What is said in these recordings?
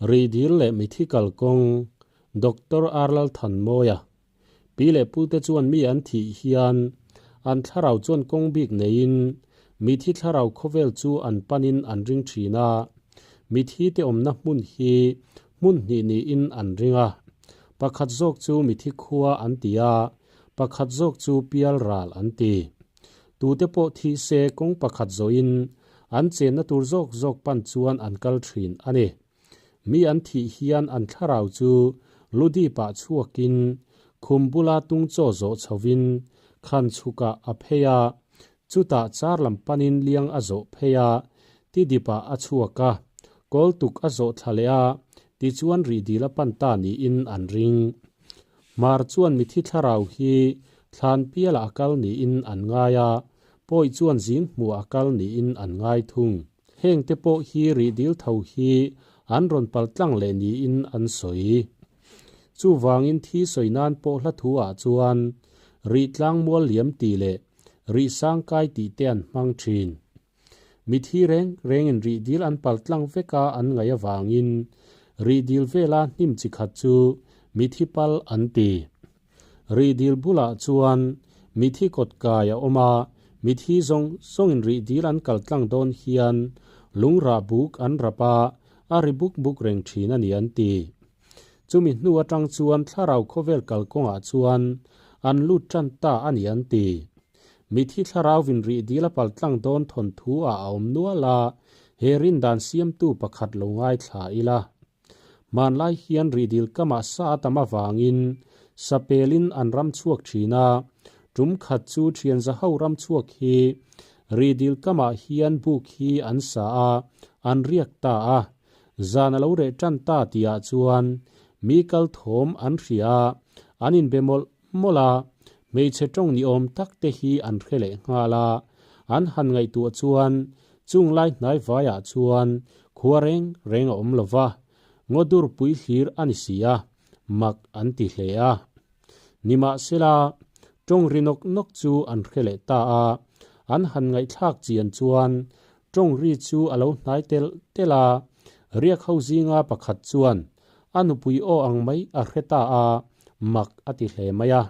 Rihdil leh mithi kalkawng Doctor R Lalthanmawia Pi leh pute chuan mi an thih hian an thlarau chuan kawng bik neiin mithi thlarau khawvel chu an panin an ring thin a, mithi te awmna hmun hi hmun hnih niin an ring a, pakhat zawk chu mithi khua an ti a, pakhat zawk chu pial ral an ti. Tute pawh thih se kawng pakhat zawhin an chenna tur zawk zawk pan chuan an kal thin a ni. Mi an thih hian an thlarau chu ludip-ah chhuakin khum bula tung chaw zawh chhovin khan chhukah a phei a, chutah char lam panin liang a zawh phei a, tidip-ah a chhuak a, kawl tuk a zawh thla leh a, tichuan rihdil a pan ta niin an ring. Hmar chuan mithi thlarau hi thlan pialah a kal niin an ngai a, pawi chuan zing hmuh a kal niin an ngai thung. Heng te pawh hi rihdil tho hi an rawn pal tlang leh niin an sawi. Chuvangin thi sawi nan pawh hla thu ah chuan rih tlang mual liam tih leh rih sang kai tih te an hmang thin. Mithi reng rengin rihdil an pal tlang vek a an ngaih avangin rihdil vela hnim chi khat chu mithi pal an ti. Rihdil bulah chuan mithi kawt kai a awm a, mithi zawng zawngin rihdil an kal tlang dawn hian lungrah buk an rap a, a ri buk buk reng thin a ni an ti. Chumi hnu atang chuan thlarau khawvel kalkawngah chuan an lut tan ta a ni an ti. Mithi thlarauvin rihdil a pal tlang dawn thawnthu ah a awm nual a, he rindan siamtu pakhat lo ngaithla ila. Hmanlai hian rihdil kamah sa a tam avangin sapelin an ram chhuak thin a, tum khat chu thianza ho ram chhuak hi rihdil kamah hian buk hi an sa a, an riak ta a. Zan a lo reh tan ta tihah chuan mi kal thawm an hria a, an inbe mawlh mawlh a, hmeichhe tawng ni awm tak te hi an hre leh nghal a, an han ngaihtuah chuan chung lai hnai vaiah chuan khua reng reng a awm lo va, ngaw dur pui hlir a ni si a, mak an ti hle a. Nimahsela, tawng ri nawk nawk chu an hre leh ta a, an han ngaihthlak chian chuan tawng ri chu a lo hnai telh telh a, riak ho zinga pakhat chuan A nupui aw ang mai a hre ta a, mak a ti hle mai a.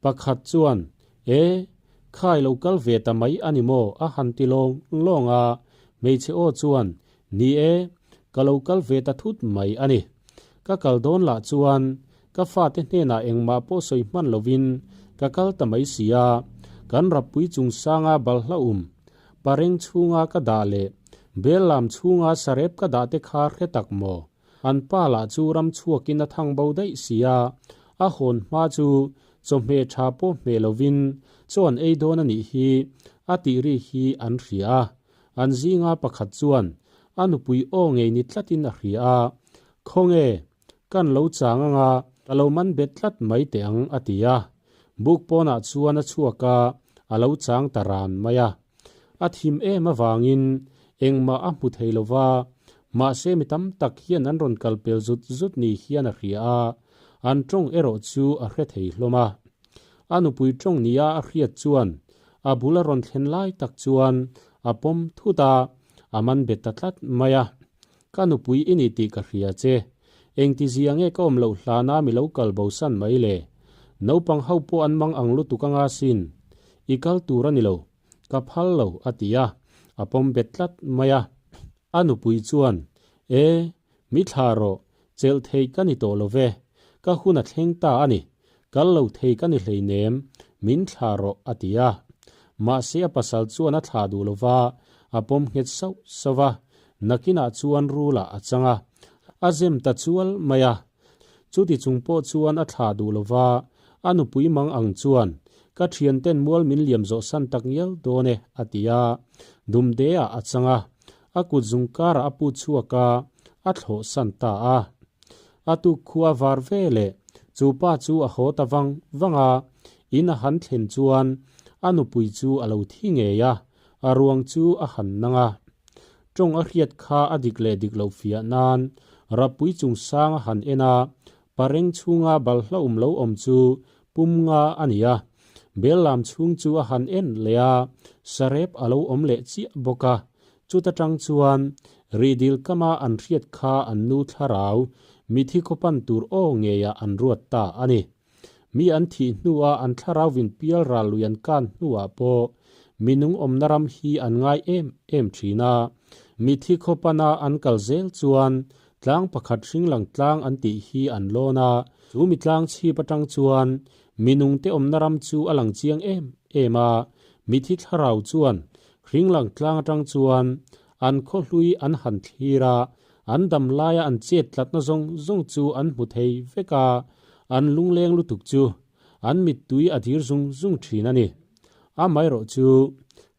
Pakhat chuan, E, khai lo kal ve ta mai a ni maw? a han ti lawng lawng a. Hmeichhe aw chuan, Ni e, ka lo kal ve ta thut mai a ni. Ka kal dawn lah chuan ka fate hnenah engmah pawh sawi hman lovin ka kal ta mai si a, kan rappui chungsanga balhla um pareng chhunga ka dah leh bel lam chhunga sarep ka dah te kha hre tak maw? An pa lah chu ram chhuakin a thang bo daih si a, a hawn hma chu chawhmeh tha pawh hmeh lovin chaw an ei dawn a nih hi a tih ri hi an hria a. An zinga pakhat chuan a nupui aw ngei ni tlatin a hria a, Khawnge, kan lo chang anga ka lo man bet tlat mai teh ang a ti a. Buk pawnah chuan a chhuak a, a lo chang ta ran mai a. A thim em avangin engmah a hmu thei lova, mahse mi tam tak hian an rawn kal pel zut zut ni hian a hria a, an tawng erawh chu a hre thei hlawm a. A nupui tawng nia a hriat chuan a bul a rawn thlen lai tak chuan a pawm thut a, a man bet ta tlat mai a. Ka nupui i ni tih ka hria che. Engtizia nge ka awm loh hlana mi lo kal bo san mai le? Naupang ho pawh an mang ang lutuk anga sin. I kal tur a ni lo. Ka phal lo, a ti a. A pawm bet tlat mai a. A nupui chuan, E, mi thla rawh, chelh thei ka ni tawh lo ve. Ka hun a thleng ta a ni. Kal lo thei ka ni hleinem, min thla rawh, a ti a. Mahse a pasal chuan a thla duh lo va, a pawm nghet sauh sauh a. Nakinah chuan rulah a chang a, a zem ta chual mai a. Chuti chung pawh chuan a thlah duh lo va, a nupui mang ang chuan, Ka thianten mual min liam zawh san tak ngial dawn e, a ti a. Dumde-ah a chang a, a kut zung karah a put chhuak a, a thlawh san ta a. A tuk khua var ve leh chu pa chu a haw ta vang vang a, in a han thlen chuan a nupui chu a lo thi ngei a, a ruang chu a han nang a. Tawng a hriat kha a dik leh dik loh fiah nan Rappui chungsang a han en a, pareng chhunga balhla um lo awm chu pum nga a ni a. Bel lam chhung chu a han en leh a, sarep a lo awm leh chiah bawk a. Chuta tang chuan Rihdil kama an hriat kha an nu thlarau mithi khaw pan tur aw ngeiah an ruat ta a ni. Mi an thih hnua an thlarau vin pial ral lui an kan hnuah pawh minung awmna ram hi an ngai em em thin a. Mithi khaw pana an kal zel chuan tlang pakhat hringlang tlang an tih hi an lawn a. Chu mi tlang chhip atang chuan minungte awmna ram chu a lang chiang em em a. Mithi thlarau chuan hringlang tlang atang chuan an khaw hlui an han thlir a, An dam laia an chet tlatna zawng zawng chu an hmu thei vek a, an lungleng lutuk chu an mittui a dir zung zung thin a ni. Amaherawh chu,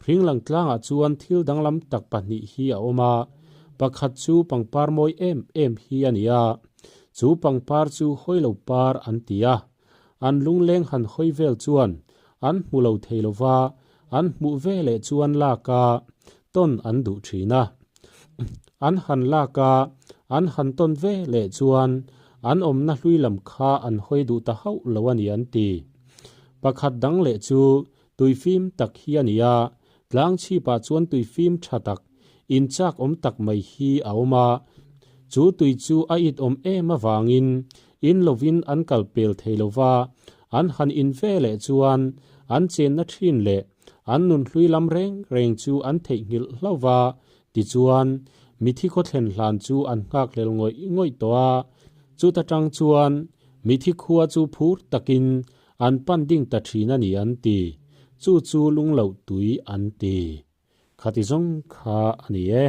Hringlang tlangah chuan thil danglam tak pahnih hi a awm a, pakhat chu pangpar mawi em em hi a ni a, chu pangpar chu hawilo par an ti a, an lungleng han hawi vel chuan an hmu lo thei lo va, an hmuh ve leh chuan lak a tawn an duh thin a. An han lak a, an han tawn ve leh chuan an awmna hlui lam kha an hawi duh ta hauh lo a ni an ti. Pakhat dang leh chu tuifim tak hi a ni a, tlang chhipah chuan tuifim tha tak, inchak awm tak mai hi a awm a, chu tui chu a it awm em avangin in lovin an kal pel thei lo va, an han in ve leh chuan an chenna thin leh An nunhlui lam reng reng chu an theihnghilh hlauh va, tichuan, mithi khaw thlen hlan chu an nghakhlel ngawih ngawih tawh a. Chuta tang chuan mithi khua chu phur takin an pan ding ta thin a ni an ti. Chu chu lungloh tui an ti. Khati zawng kha a ni e.